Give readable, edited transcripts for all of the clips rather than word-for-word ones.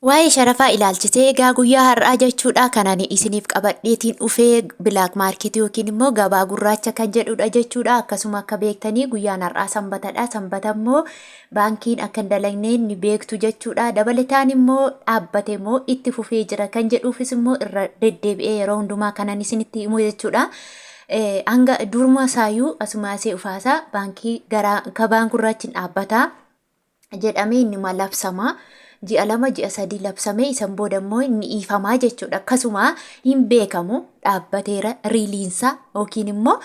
Waa'ee sharafaa ilaalchisee egaa guyyaa har'aa jechuudha kan ani isiniif qabadheetiin dhufee black market yookiin immoo gabaa gurraacha kan jedhudha jechuudha. Akkasuma akka beektanii guyyaan har'aa sanbatadha. Sanbata immoo baankiin akka hin dalagne ni beektu jechuudha. Dabalataan immoo dhaabbate immoo itti fufee jira kan jedhuufis immoo irra deddeebi'ee yeroo hundumaa kanan isinitti himu jechuudha. Hanga duruma isaayyuu asuma asee ufaasaa baankii garaa gabaan gurraachi hin dhaabbataa. Jedhamee innuma labsama. Ji'a 2 ji'a 3 labsamee isan booda immoo inni dhiifamaa jechuudha. Akkasuma hin beekamu dhaabbateera riiliinsaa yookiin immoo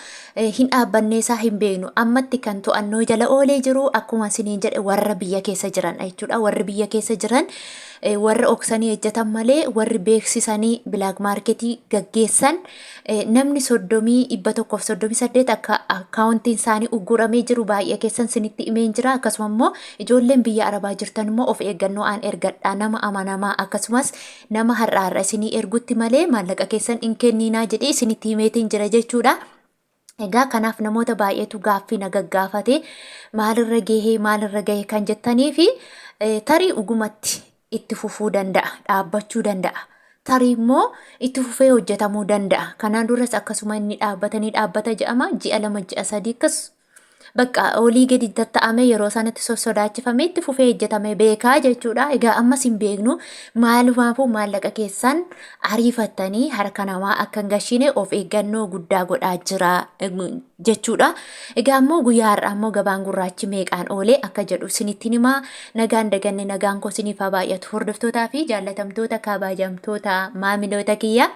hin dhaabbanneesaa hin beeknu. Ammatti kan to'annoo jala oolee jiru akkuma isiniin jedhe warra biyya keessa jiran jechuudha. Warri biyya keessa jiran warra oksanii hojjetan malee warri beeksisanii bilaak maarketii gaggeessan namni soddomii 138 akka akkaawuntiin isaanii ugguramee jiru baay'ee keessan sinitti himeen jira. Akkasuma immoo ijoolleen biyya arabaa jirtan immoo of eeggannoo aan ergadhaa nama amanamaa akkasumas nama har'a har'a isinii ergutti malee maallaqa keessan hin kenniinaa jedhee isinitti himeetiin jira jechuudha. Egaa kanaaf namoota baay'eetu gaaffii na gaggaafate maalirra gahee maalirra gahe kan jettanii fi tarii dhugumatti itti fufuu danda'a, dhaabbachuu danda'a. Tarii immoo itti fufee hojjetamuu danda'a. Kanaan duras akkasuma inni dhaabbata ni dhaabbata jedhama. Ji'a 2 ji'a 3 akkas bakka olii gadi tatta'amee yeroo sanatti sossodaachifamee itti fufee hojjetamee beekaa jechuudha. Egaa ammas hin beeknu maalumaafuu maallaqa keessan ariifattanii harka namaa akka hin gashine of eeggannoo guddaa godhaa jira jechuudha. Egaa immoo guyyaa har'aa immoo gabaan gurraachi meeqaan oolee akka jedhu isinittiin himaa. Nagaan daganne nagaan koo isiniif haa baay'atu. Hordoftootaa fi jaallatamtoota kabajamtoota maamiloota kiyya.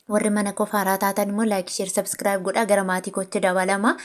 Warri mana koo faaraa taatan immoo like, share, subscribe godhaa gara maatii kootti dabalama.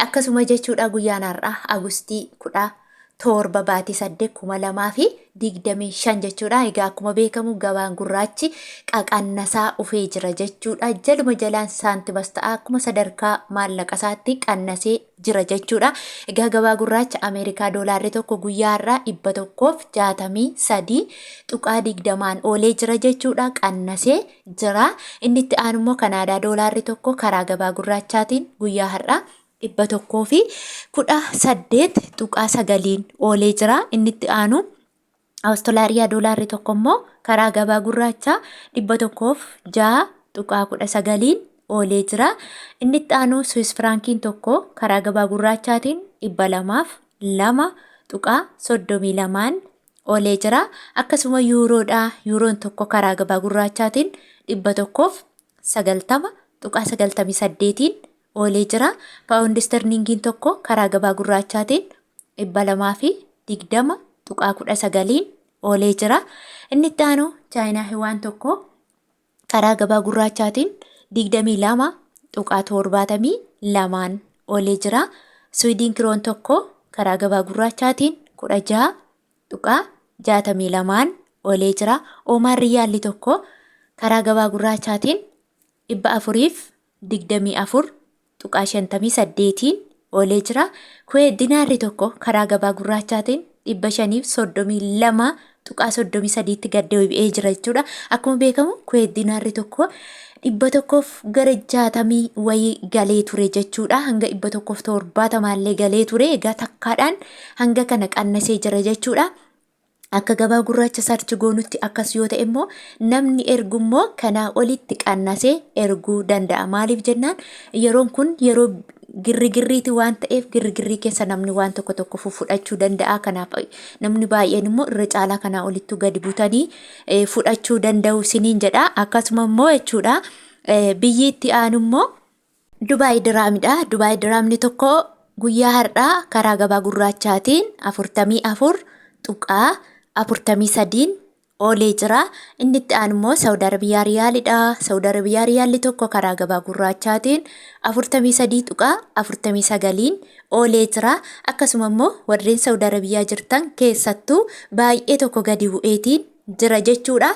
Akkasuma jechuudha guyyaan har'aa Agustii 17 baatii 8 2025 jechuudha. Egaa akkuma beekamu gabaan gurraachi qaqannasaa ufee jira jechuudha. Jaluma jalaan saantimas ta'a akkuma sadarkaa maallaqa isaatti qannasee jira jechuudha. Egaa gabaa gurraacha Ameerikaa doolaarri tokko guyyaa har'aa 163.20n oolee jira jechuudha. Qannasee jira. Inni itti aanu immoo Kanaadaa doolaarri tokko karaa gabaa gurraachaatiin guyyaa har'aa 118.9n oolee jira. Inni itti aanu Awustiraaliyaa doolaarri tokko immoo karaa gabaa gurraachaa 106.19n oolee jira. Inni itti aanu Swiss Firaankiin tokko karaa gabaa gurraachaatiin 202.32n oolee jira. Akkasuma yuuroodha. Yuuroon tokko karaa gabaa gurraachaatiin 190.98n oolee jira. Paawundi isterliingiin tokko karaa gabaa gurraachaatiin 220.19n oolee jira. Inni itti aanu Chaayinaa Hiwaan tokko karaa gabaa gurraachaatiin 22.72n oolee jira. Swiidin kiroon tokko karaa gabaa gurraachaatiin 16.62n oolee jira. Oomaan riyyaalli tokko karaa gabaa gurraachaatiin 424.58n oolee jira. Kuweet dinaarri tokko karaa gabaa gurraachaatiin 532.33tti gad deebi'ee jira jechuudha. Akkuma beekamu Kuweet dinaarri tokko 100f gara 60 wayii galee ture jechuudha. Hanga 170 illee galee ture. Egaa takkaadhaan hanga kana qannasee jira jechuudha. Akka gabaa gurraacha sarchi goonutti akkas yoo ta'e immoo namni ergu immoo kanaa olitti qannasee erguu danda'a. Maaliif jennaan yeroon kun yeroo girrigirriiti waan ta'eef girrigirrii keessa namni waan tokko tokko fudhachuu danda'a. Kanaaf namni baay'een immoo irra caalaa kanaa olittu gadi butanii fudhachuu danda'u isiniin jedha. Akkasuma immoo jechuudha biyyi itti aanu immoo Dubaay Diraamidha. Dubaay Diraamni tokko guyyaa har'aa karaa gabaa gurraachaatiin 44.43n oolee jira. Inni itti aanu immoo Saawud Arabiyaa Riyaalidha. Saawud Arabiyaa Riyaalli tokko karaa gabaa gurraachaatiin 43.49n oolee jira. Akkasuma immoo warreen Saawud Arabiyaa jirtan keessattuu baay'ee tokko gadi bu'eetiin jira jechuudha.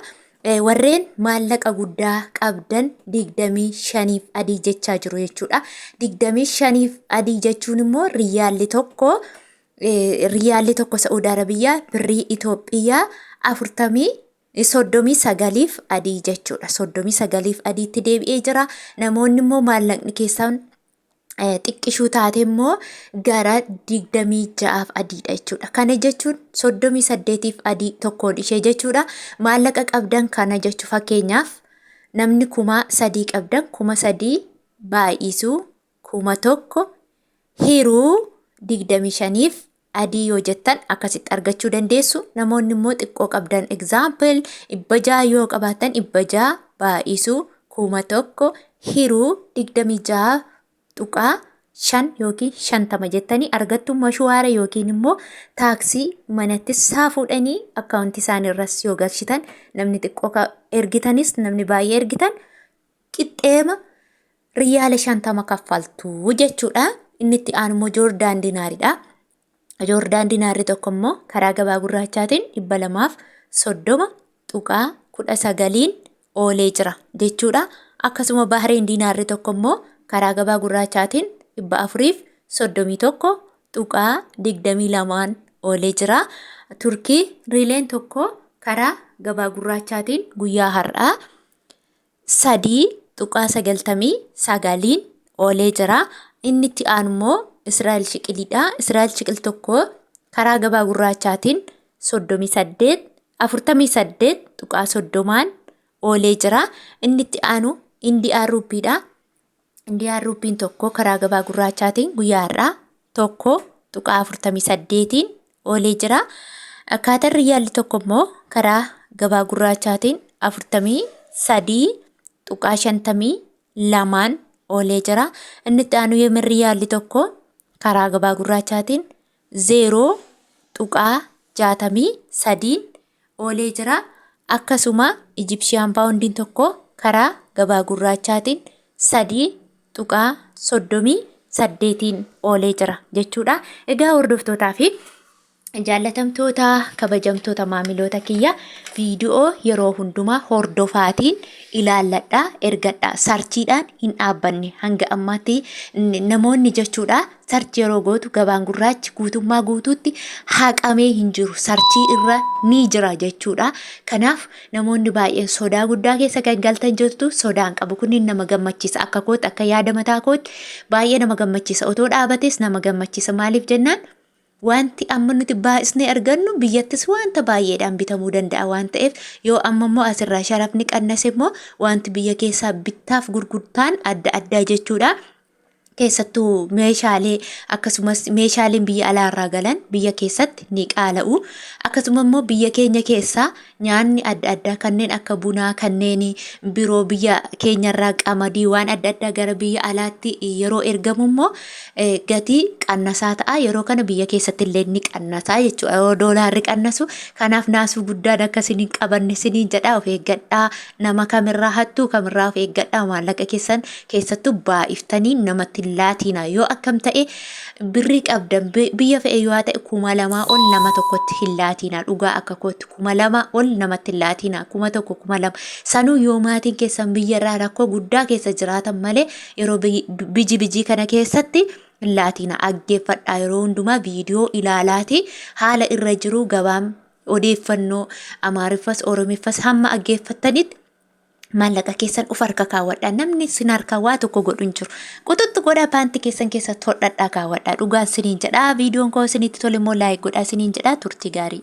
Warreen maallaqa guddaa qabdan 25f adii jechaa jiru jechuudha. 25f adii jechuun immoo riyyaalli tokko Sa'uud Arabiyyaa birrii Itoophiyaa afurtamii 39f adii jechuudha. 39f adiitti deebi'ee jira. Namoonni immoo maallaqni keessan Xiqqishuu taate immoo gara 26f adiidha jechuudha. Kana jechuun 38f adii tokkoon ishee jechuudha. Maallaqa qabdan kana jechuu fakkeenyaaf namni 3000 qabdan 3000 baay'isuu 1000 hiruu 25f adii yoo jettan akkasitti argachuu dandeessu. Namoonni immoo xiqqoo qabdan, example 600 yoo qabaattan, 600 baay'isuu 1000 hiruu 26.5 yookiin 50 jettanii argattu. Mashuwaara yookiin immoo taaksii manatti saa fuudhanii akkaawuntii isaanii irras yoo galchitan, namni xiqqoo ergitanis namni baay'ee ergitan qixxeema riyaala 50 kaffaltu jechuudha. Inni itti aanu immoo Joordaan dinaaridha. Joordaan dinaarri tokko immoo karaa gabaa gurraachaatiin 230.19n oolee jira jechuudha. Akkasuma Bahreen dinaarri tokko immoo karaa gabaa gurraachaatiin 431.22n oolee jira. Turkii riileen tokko karaa gabaa gurraachaatiin guyyaa har'aa 3.99n oolee jira. Inni itti aanu immoo Israa'el shiqiliidha. Israa'el shiqil tokko karaa gabaa gurraachaatiin 38 48.30n oolee jira. Inni itti aanu Indiyaa ruupiidha. Indiyaan ruupiin tokko karaa gabaa gurraachaatiin guyyaa har'aa 1.48n oolee jira. Akkaataan riyyaalli tokko immoo karaa gabaa gurraachaatiin 43.52n oolee jira. Inni itti aanu Yemen riyyaalli tokko karaa gabaa gurraachaatiin 0.63n oolee jira. Akkasuma Ijipshiyaan paawundiin tokko karaa gabaa gurraachaatiin 3.38n oolee jira jechuudha. Egaa hordoftootaa fi jaallatamtoota, kabajamtoota maamiloota kiyya, viidiyoo yeroo hundumaa hordofaatiin ilaalladha, ergadha. Sarchiidhaan hin dhaabbanne hanga ammaatti namoonni jechuudha. Search yeroo gootu gabaan gurraachi guutummaa guutuutti haqamee hin jiru. Sarchii irra ni jira jechuudha. Kanaaf namoonni baay'een sodaa guddaa keessa kan galtan jirtu, sodaan qabu. Kunniin nama gammachiisa. Akka kootti, akka yaada mataa kootti baay'ee nama gammachiisa. Otoo dhaabates nama gammachiisa. Maaliif jennaan, wanti amma nuti baay'isnee argannu biyyattis wanta baay'eedhaan bitamuu danda'a waan ta'eef, yoo amma immoo asirraa sharafni qannase immoo wanti biyya keessaa bittaaf gurgurtaan adda addaa jechuudha. Keessattuu meeshaalee, akkasumas meeshaaleen biyya alaarraa galan biyya keessatti ni qaala'u. Akkasuma immoo biyya keenya keessaa nyaanni adda addaa kanneen akka bunaa, kanneen biroo biyya keenyarraa qamadii, waan adda addaa gara biyya alaatti yeroo ergamu immoo gatii qannasaa ta'a. Yeroo kana biyya keessatti illee ni qannasaa jechuudha. Yeroo doolaarri qannasu, kanaaf naasuu guddaan akka isin hin qabanne isiniin jedha, of eeggadhaa. Nama kamirraa, hattuu kamirraa of eeggadhaa. Maallaqa keessan keessattuu baay'iftanii namatti hin laatiina. Yoo akkam ta'e birrii qabdan biyya fe'e yoo ta'e 2000 ol nama tokkotti hin laatiina. Dhugaa akka kootti 2000 ol namatti hin laatiina. 1000, 2000 sanuu yoo maatiin keessan biyya irraa rakkoo guddaa keessa jiraatan malee, yeroo biji bijii kana keessatti hin laatiina. Aggeeffadhaa, yeroo hundumaa viidiyoo ilaalaati haala irra jiru gabaan odeeffannoo Amaariffas Oromiffas hamma aggeeffattanitti maallaqa keessan of harka kaawwadhaa. Namni sin harkaa waa tokko godhu hin jiru. Quxuxxu godhaa, paantii keessan keessa hodhadhaa kaawwadhaa. Dhugaan siniin jedhaa. Viidiyoon koo isinitti tole immoo like godhaa siniin jedhaa. Turtii gaarii.